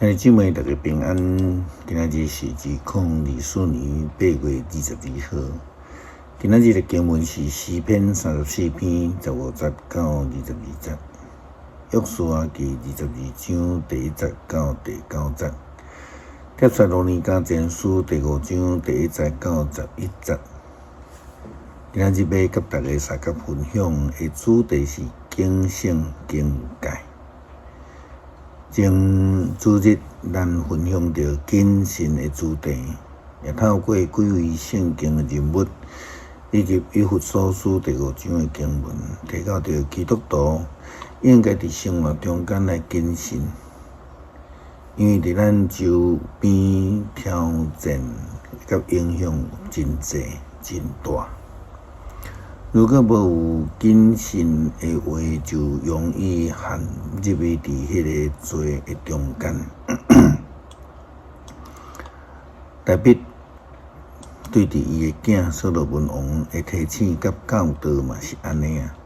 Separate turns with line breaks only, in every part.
兄弟姊妹，大家平安。今仔日是2024年8月22號。今仔日的經文是詩篇34篇15節到22節，約書亞記22章第1節到第9節，帖撒羅尼迦前書第五章第一節到11節。今仔日欲佮大家相佮分享的主題是警醒警戒。前主日咱分享著謹慎的主題，也透過幾位聖經的人物，以及以弗所書第五章的經文，提到著基督徒應該佇生活中間來謹慎，因為佇咱周邊挑戰佮影響真濟真大。如果無有謹慎的話，就容易陷入去佇彼个罪的中間。大衛對著伊的囝所羅門王的提醒佮教導嘛是按呢啊。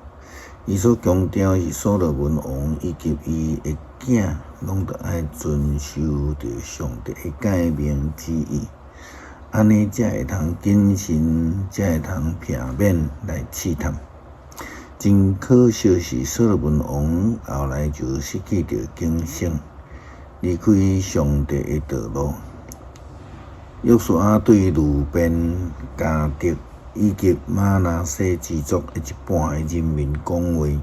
伊所強調是所羅門王以及伊的囝，攏著愛遵守著上帝的誡命旨意。按呢才會通謹慎，才會通避免來試探。真可惜是所羅門王後來就失去著警醒，離開上帝的道路。約書亞對流便、迦得以及瑪拿西支族的一半的人民講話，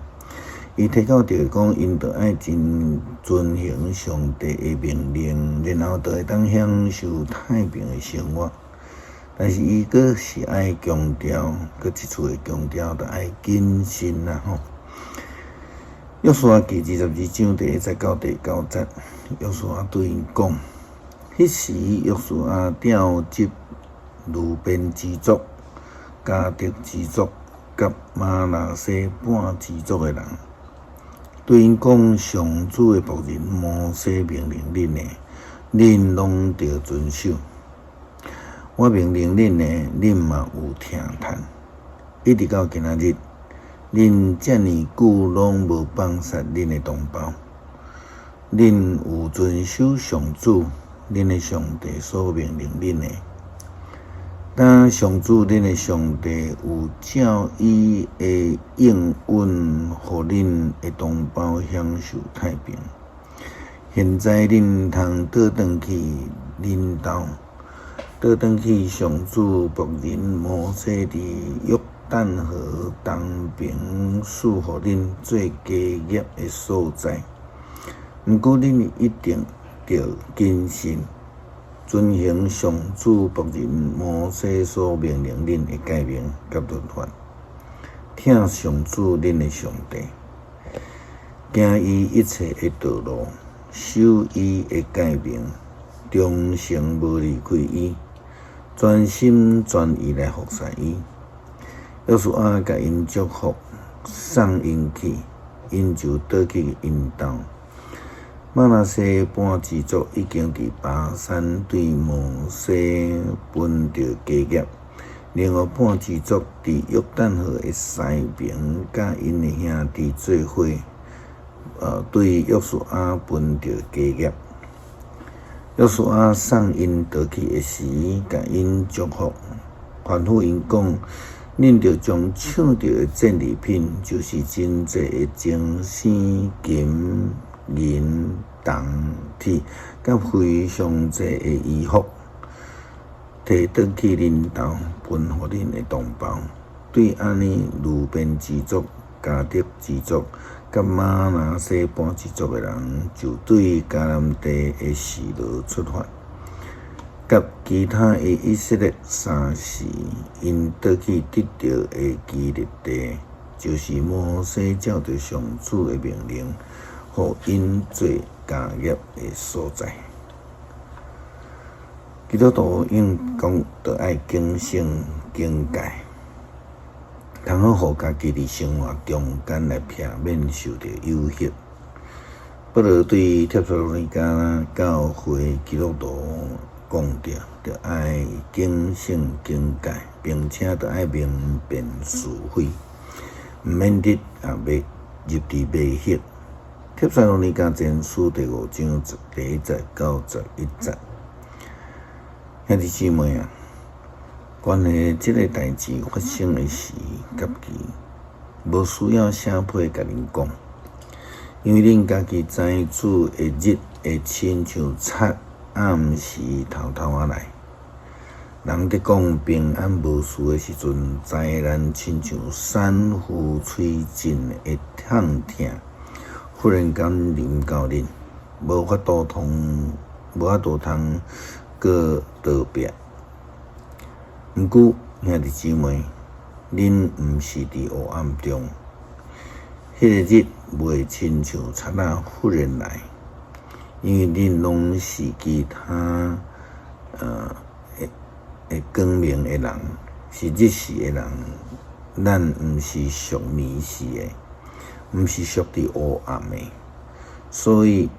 伊提到著講，𪜶著愛真遵行上帝的命令，然後就會當享受太平的生活。但是伊閣是愛強調，閣一次會強調，著愛謹慎啦吼。約書亞記22章第1節到第9節，約書亞對𪜶講：彼時約書亞召集流便支族、迦得支族佮瑪拿西半支族的人，對𪜶講：上主的僕人摩西命令恁的，恁攏著遵守。我命令恁的，恁嘛有聽趁。一直到今仔日，恁遮爾久攏無放殺恁的同胞。恁有遵守上主恁的上帝所命令恁的。當上主恁的上帝有照伊的應允，予恁的同胞享受太平。現在恁通倒轉去恁兜。倒轉去上主僕人摩西佇約旦河東爿賜予恁做家業的所在。毋過恁一定著謹慎，遵行上主僕人摩西所命令恁的誡命佮律法，疼上主恁的上帝，行伊一切的道路，守伊的誡命，終生無離開伊。專心專意來服侍伊。約書亞共𪜶祝福，送𪜶去，𪜶就倒去𪜶兜。瑪拿西半支族已經佇巴珊對摩西分著家業，另外半支族佇約旦河的西爿，佮𪜶的兄弟做伙，對約書亞分著家業。約書亞送𪜶倒去的時，共𪜶祝福，吩咐𪜶講：恁著將搶著的戰利品，就是真濟的精生金、銀、銅、鐵，佮非常濟的衣服，提轉去恁兜，分予恁的同胞。對按呢，流便支族、迦得支族佮瑪拿西半支族的人，就對迦南地的示羅出發，佮其他的以色列三世，𪜶倒去得著的基列地，就是摩西照著上主的命令，予𪜶做家業的所在。基督徒應當著愛警醒警戒。通好予家己佇生活中間來避免受著誘惑。保羅對帖撒羅尼迦教會基督徒講著，著愛警醒警戒，並且著愛明辨是非，毋免得啊迷入佇迷惑。帖撒羅尼迦前書第五章第一節到十一節。兄弟姊妹啊，關於這个代誌發生的時佮期，無需要寫批共恁講，因為恁家己知主的日會親像賊暗時偷偷仔來。人佇講平安無事的時陣，災難親像產婦催產的痛疼，忽然間臨到恁，無法度通，無法度通閣逃避。毋過兄弟姊妹，恁毋是佇黑暗中，彼个日袂親像賊仔忽然來，因為恁攏是其他會光明的人，是日時的人，咱毋是屬暝時的，毋是屬佇黑暗的，所以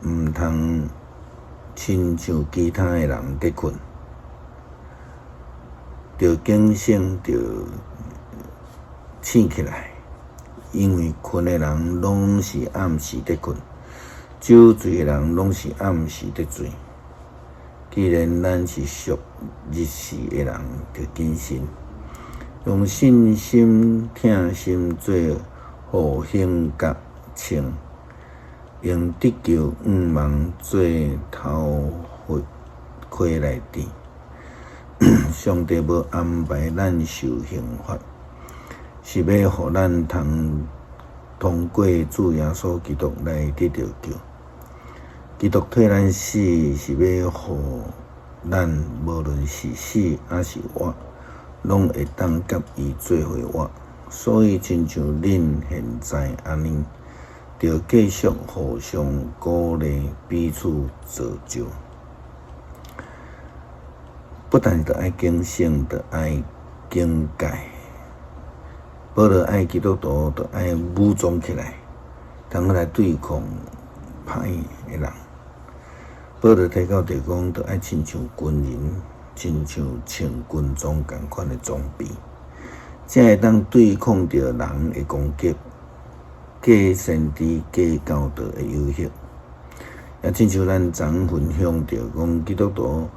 毋通親像其他的人佇睏，著警醒，著醒起來，因為睏的人攏是暗時佇睏，酒醉的人攏是暗時佇醉。既然咱是屬日時的人，著謹慎，用信心疼心做護胸甲穿，用得救向望做頭盔來戴。上帝無安排咱受刑罰，是欲予咱通通過主耶穌基督來得著救。基督替咱死，是欲予咱無論是死抑是活，攏會當佮伊做伙活。所以，親像恁現在按呢，著繼續互相鼓勵，彼此造就。不但著愛警醒，著愛警戒。保羅愛基督徒，著愛武裝起來，通好來對抗歹的人。保羅提到著講，著愛親像軍人，親像穿軍裝仝款的裝備，才會當對抗著人的攻擊、假先知、假教導的誘惑。也親像咱昨分享著講，基督徒，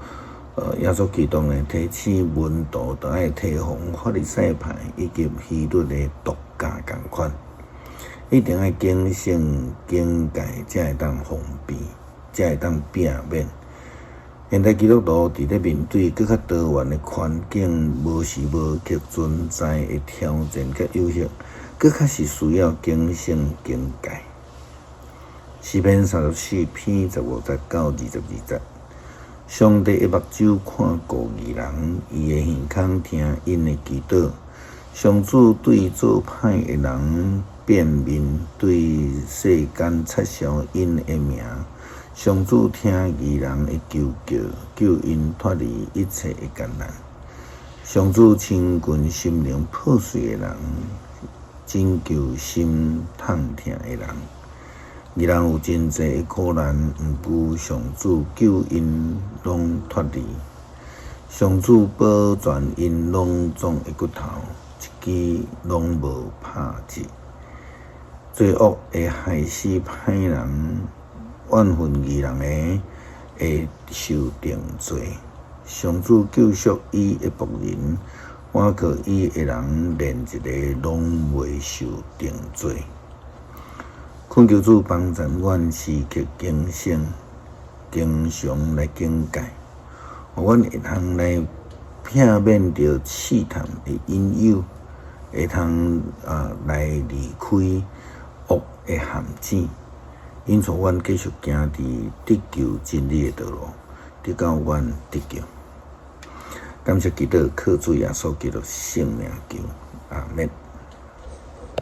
耶穌基督呢，提醒門徒，著愛提防法利賽派以及希律的毒計仝款，一定愛警醒、警戒，才會當防備，才會當避免。現代基督徒佇咧面對閣較多元的環境，無時無刻存在的挑戰佮誘惑，閣較是需要警醒、警戒。詩篇34篇15節到22節。上帝的目睭看顧義人，伊的耳孔聽𪜶的祈禱。上主對做歹的人變面，對世間撤銷𪜶的名。上主聽義人的求叫，救𪜶脫離一切的艱難。上主親近心靈破碎的人，拯救心痛疼的人。義人有真濟的苦難，毋過上主救𪜶攏脫離。上主保全𪜶攏總的骨頭，一支攏無拍折。罪惡會害死歹人，怨恨義人的會受定罪。上主救贖伊的僕人，倚靠伊的人，連一个攏袂受定罪。懇求主幫助阮時刻警醒，經常來警戒，予阮會通來避免著試探的引誘，會通來離開惡的陷阱，引導阮繼續行佇得救真理的道路，直到阮得救。感謝基督，靠主耶穌基督聖名求，阿們。